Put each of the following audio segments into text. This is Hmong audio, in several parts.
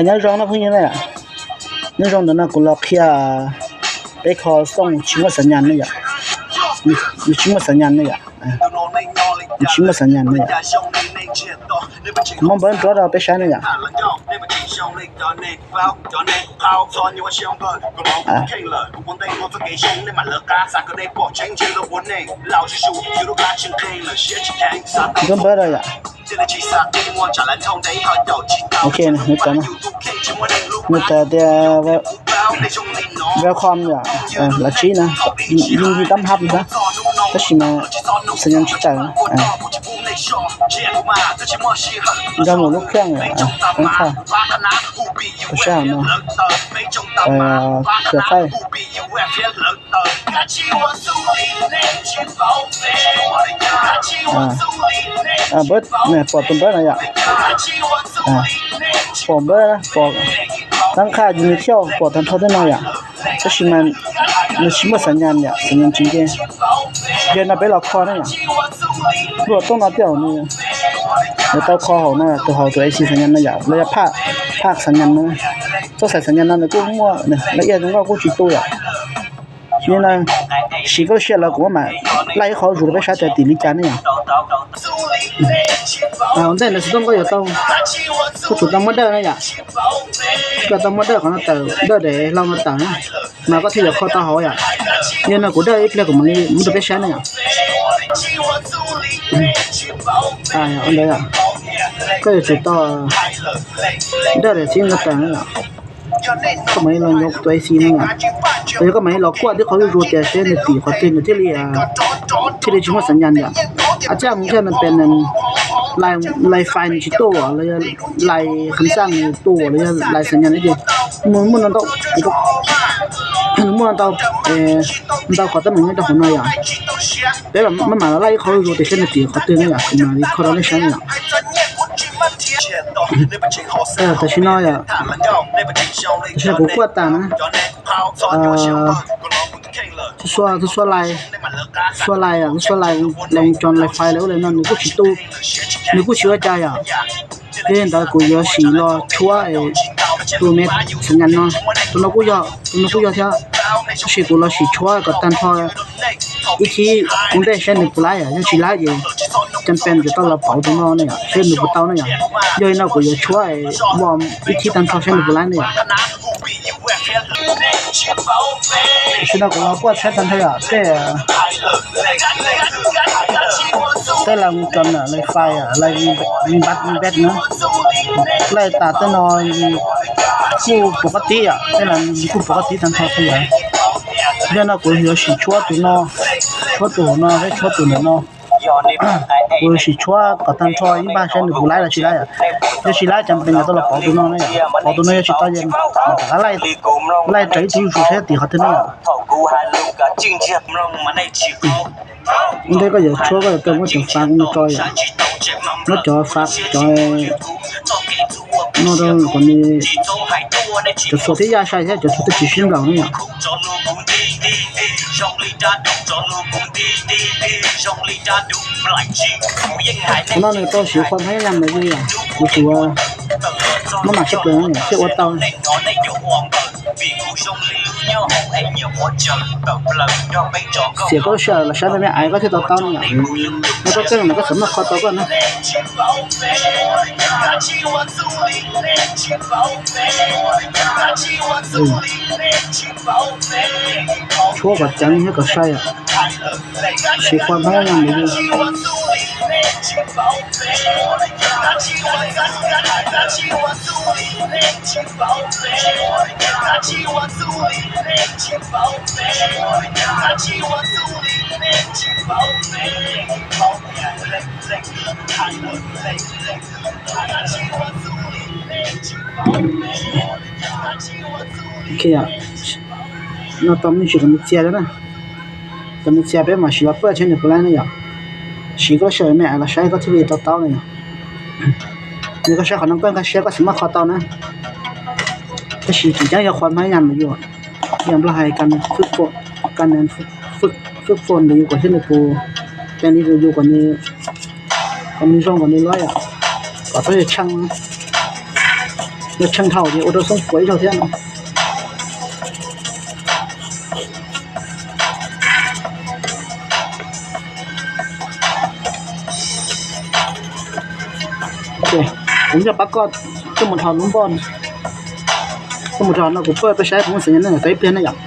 Nyob zoo no phooj ywg na yom, nyob zoo ntawm no kuv los qhia peb kho xooj tsis muaj xav nyas na yom, nws tsis muaj xav nyas na yom, nws tsis muaj xav nyas na yom. Kuv muab npawb nrov rau peb saib na yom. Npawb npawb rau yom. Ok, nws tawm, nws tawm tias welcome yom, lawv tsib na, yim yim tab hab na, tab sis mas xav nyas tsis tawm. Nrog mus lub kheej yom, peb qha, sab hauv no, khwv qaij. Npawb, pom tus npawb no yom, pom npawb, pom, tab qha yus nws thiaj pom tag nrho tej no yom, tab sis mas nws tsis muaj xav nyas yom, xav nyas tsis nce. Yog no peb los kho na yom, lub xov tooj no tej zaum nws yuav tau kho hauv no, tus hauv tus A C xav nyas no yom, los yog phaj, phaj xav nyas no, txoj xaim xav nyas no nws kuj muaj, lawv ib yam zoo nkauj kuj tsis tu yom. Yog no siv koj lub sij hawm los kuv mam laij ib qho zuj zus rau peb saib tias tim li cas ne yom. Ua ntej ntawd xov tooj koj yuav tau, koj tsum tau muab dawj na yom, koj tau muab dawj qhov no tawm, dawj daim hlau no tawm na, mas koj thiaj yuav kho tau hauv yom. Yog no kuv dawj ib pliag kuv mam li muab rau peb saib na yom. Ua ntawd, koj yuav tsum tau dawj daim xib no tawm na yom. Koj mam li los nyob tus A C no yom, los yog koj mam li los kuaj tib qho zuj zus tias seb nws tim qhov twg nws thiaj li, thiaj li tsis muaj xav nyas yom. Ab txaj mus thiaj nws pem, lais fais nws tsis tuaj los yog lais kham txaj nws tuaj los yog lais xav nyas no ces muaj ntau, muaj ntau, ntau qhov teeb meem nyob rau hauv no yom. Peb los maj mam los laij ib qho zuj zus tias seb nws tim qhov twg na yom, kuv mam li kho rau nej saib na yom. Tam sim no yom, tam sim no kuv kuaj tas na, txhua, txhua lais, txhua lais, lais tso lais fais lawm ua li no nws kuj tsis tu, nws kuj tsis ua cas yom. Yog li ntawd kuv yuav sim los tshuab tus me xav nyas no, tus no kuj yog, tus no kuj yog thiab, tab sis kuv los sim tshuab kom tag nrho ib chim ua ntej saib nws puas laib yom, yog tsis laib ces cam pem yuav tau los pauv tus no ne yom, saib nws puas tau ne yom. Yog li no kuv yuav tshuab ua ib chim tag nrho saib nws puas laib ne yom. Tam sim no kuv los kuaj tshab tag nrho yom, tej, tej lais tso lais fais, lais npab npab na, laij tas tej no kuj pom qab tib yom, tej lais kuj pom qab tib tag nrho xwb yom. Yog no kuv yuav sim tshuab tus no, tshuab tus no, tshuab tus ntawm no. Kuv sim tshuab kom tag nrho ib npag saib nws puas laib los tsis laib yom. Yog tsis laib cam pem yuav tau los pauv tus no ne yom, pauv tus no yog tsis tau ces mam rov qab laij raws ib tug zuj zus saib tim qhov twg ne yom. Ua ntej koj yuav tshuab koj yuav tau muab cov fav no tso yom, muab cov fav cov no rau kom nws, cov txhuas thiab yaj sai thiab cov txhuas thiaj tsis sib nplaum ne yom. Qhov no nws tau siv qhua npab nyab nyas ntawd yom, kuv tsuas maj mam sab plaws thiaj ua tau. Xiam koj lub sij hawm los saib me me aiv koj thiaj to taub ne yom. Yog koj keej ntawm koj txawm maj kho tau koj na. Tshuab kom ceev thiab kom sai yom. Siv qhua npab nyab nyas ntawd yom. Ok, no tau me ntsis kom nws txias na. Kom nws txias peb mam siv los pawj saib nws puas laib na yom. Siv koj lub sij hawm me me los saib koj thiaj li to taub na yom. Yog koj saib qhov no koj nkag siab koj txawm maj kho tau na. Tab sis tseem ceeb yog qhua npab nyab nyas ntawd yom. Yog nplog hais kas nws fwj fo ntawd yus kom thiab nws puas, kas nws yus kom nws, kom nws zoo kom nws laib yom. Pom tau yog tshee, yog tshee dhau ces ua rau xoob puas ib zaug thiab no. Kuv coj pab koj tuaj mus dhos lub npoj, tuaj mus dhos no kuv pab peb saib puas muaj xeem Nyab Laj tau ib pliag na yom.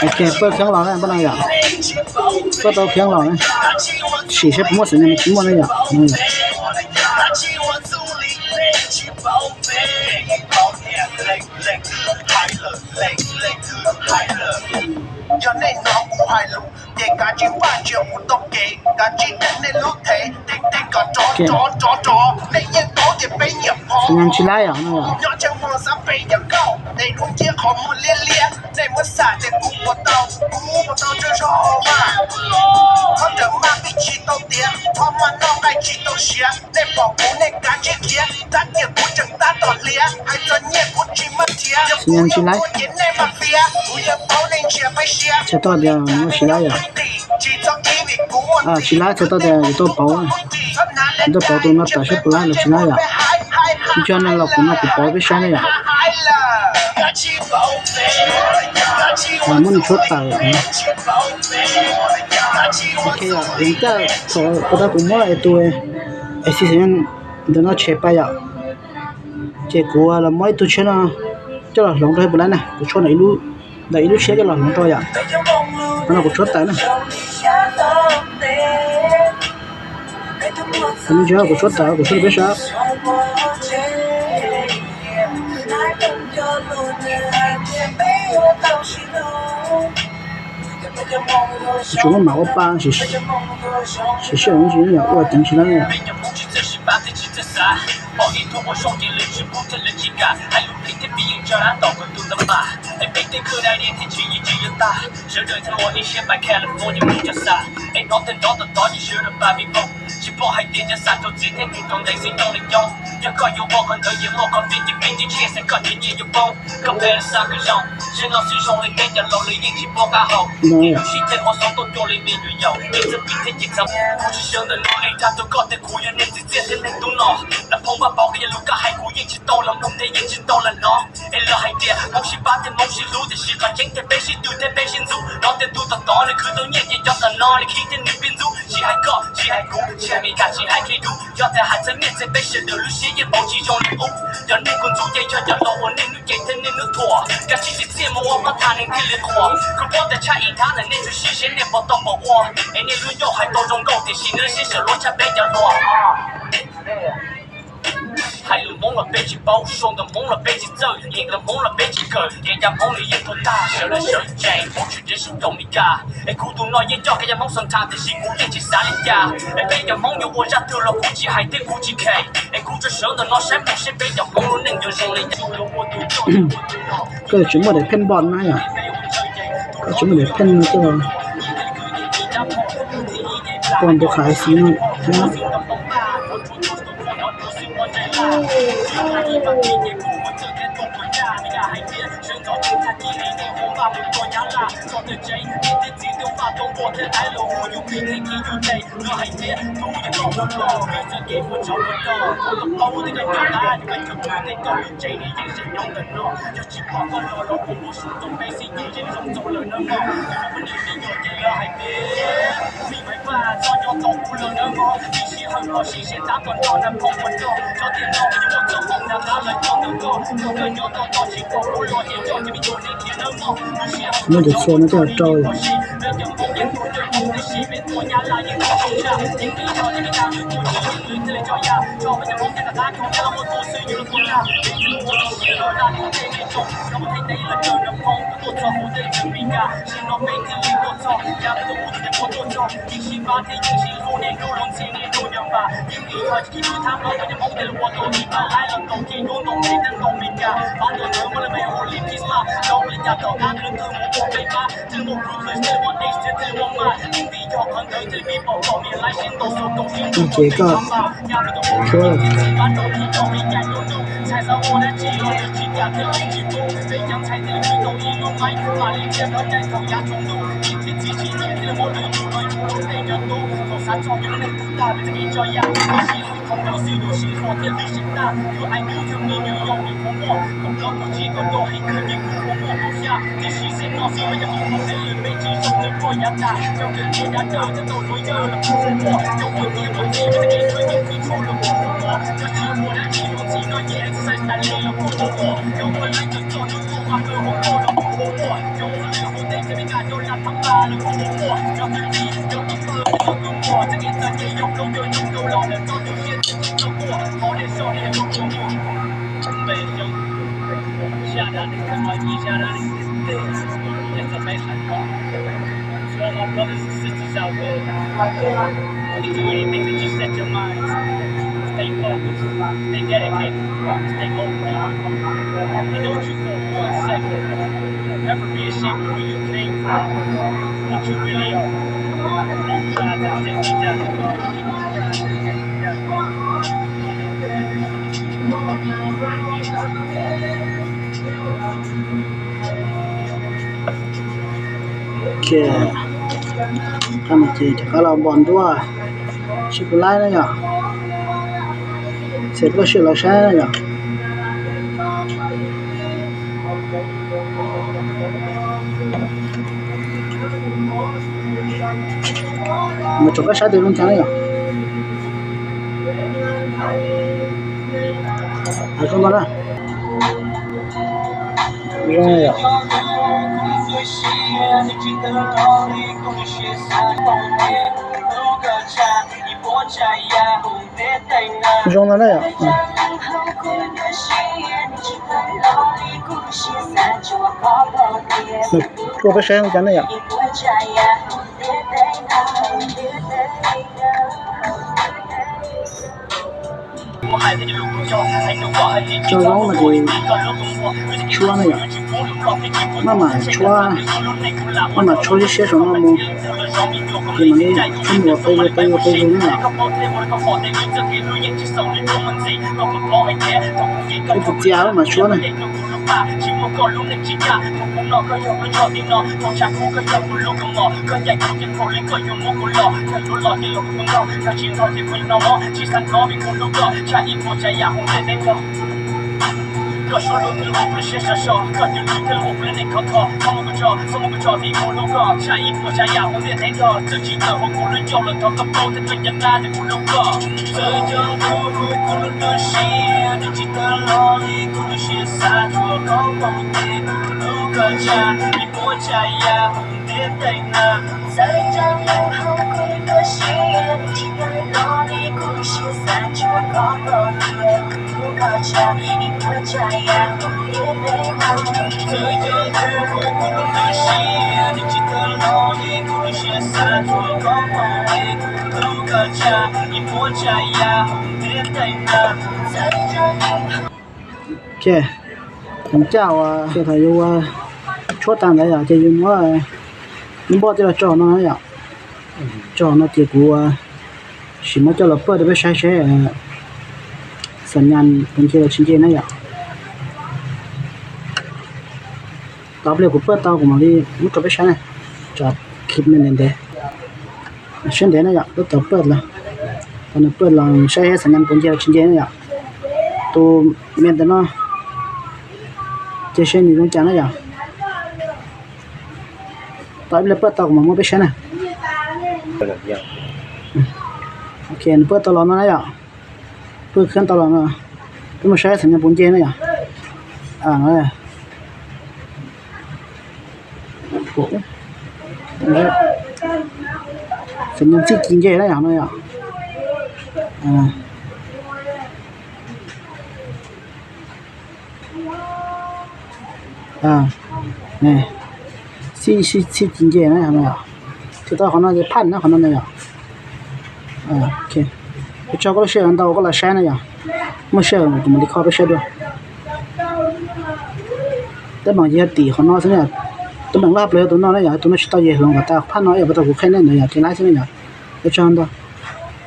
Pab khiav los na, pab no yom, pab tau khiav los na, sim saib puas muaj xeem Nyab Laj tsis muaj na yom. Yog nej hnov kuv hais lus ces kav tsij vaj ntsia kuv tau kev, kav tsij daim nej lub thev, tej tej kom rov rov rov rov, nej yeej paub tias peb nyiam phov. Xeem Nyab Laj tsis laib yom no. Nyob tsheej muag xav pem yog kauj, nej dub nciab qhov muag liab liab, nej muab xam tias kuv puas tau, kuv puas tau tsawg zaug mas. Thov rawm maj pib tsis tau tiav, thov maj noj nqaij tsis tau siav, nej pom kuv nej kav tsij khiav, rab kiag kuv tseem tab tom hliav, hais txog nyiaj kuv tsis maj thiav, yog kuv yuav tuaj ces nej mam fiav, kuv yeej paub nej ntshiab peb siab. Tsis tau tias muaj tsis laib yom. Tsis tau tias yus tuaj pauv, yus tuaj pauv tus no tawm saib puas laib los tsis laib yom. Ib co no los kuv no kuv pauv peb saib na yom. Muab nws tshuab tawm. Ok, thaum tag kuv muab es tus es xi xeem ntawm no tshem pais yom. Ces kuv los muab ib tug tshiab no coj los hloov rau puas laib na, kuv tshuab ntawm ib lub tshiab coj los hloov rau yom. Qhov no kuv tshuab tawm na. Qhov no kuv tshuab tawm, kuv tshuab rau peb saib. Tsuas muab mam ua pa, siv sij hawm tsis ua ceev tsis laib yom. Hais lus Hmoob los peb tsis paub, sau ntawv Hmoob los peb tsis txawj, nyeem ntawv Hmoob los peb tsis kawm, ces cas Hmoob nws yeej tuag tag, sawv daws sawv tsees, Hmoob tsis nrhiav sib nraus li cas. Es kuv tus no yeej coj koj yog Hmoob xas thas, tiam sis kuv yeej tsis xav li cas. Es peb cov Hmoob yuav ua zaj twg los kuv tsis hais thiab kuv tsis khem. Es kuv tsuas sawv ntawm no saib mus seb peb cov Hmoob lub neej yuav zoo li cas. Koj tsis muaj daim pheej npoj na yom, koj tsis muaj daim pheej no coj los pon ntu qhaiv xwb no thiab. Muab cov txhua no coj los rau yom. Ces koj tshuab Shout out to my, shout out to all my brothers and sisters out there. If you do anything, then just set your mind. Stay focused, stay dedicated, stay motivated. And don't you for one second ever be ashamed of where you came from, what you really are. Don't try to take me down. Ces rov qab los npog nruab, sib pus laib na yom, ces peb sib los saib na yom. Mus tsom peb saib tus zoo cas na yom. Zoo no na. Zoo no na yom. Zoo no na yom. Tua peb saib zoo cas na yom. Tso zaub no ces tshuab na yom. Maj mam tshuab, maj mam tshuab siab siab saum no mus, ces mam li tshuab mus ua peb zuj peb zuj peb zuj na yom. Ib tug txias mam tshuab na. Ok, thaum caj uas thaum yus ua tshuab tag ntawd yom, ces yus muab lub npoj coj los tso no na yom. Tso no ces kuv sim muab coj los pawj rau peb saib seb xam nyas puas nce los tsis nce na yom. Tos pliag kuv pawj tau kuv mam li muab rau peb saib na. Tso clip me ntev ntev, siab ntev na yom, peb tos pawj los, tos nws pawj los saib xam nyas puas nce los tsis nce na yom. Tus me ntawm no, ces seb nws zoo cas na yom. Tos ib pliag pawj tau kuv mam muab peb saib na. Ok, nws pawj tau los no na yom. Pawj khab tau los no, peb mus saib xam nyas puas nce na yom. Xam nyas txij ci nce na yom no yom. Txij ci nce na yom. Tsis tau qhov no ces phaj na qhov no na yom. Peb tso koj lub sij hawm ntau koj los saib na yom. Muaj sij hawm kuv mam li kho peb saib dua. Teeb meem yog tim qhov no xwb na yom. Teeb meem loj plaws yog tus no na yom, tus no tsis tau yeg hloov kom tas phaj no yom, puas tau kuv qhia nej ntawd yom, ces laib xwb na yom. Peb tso ntau.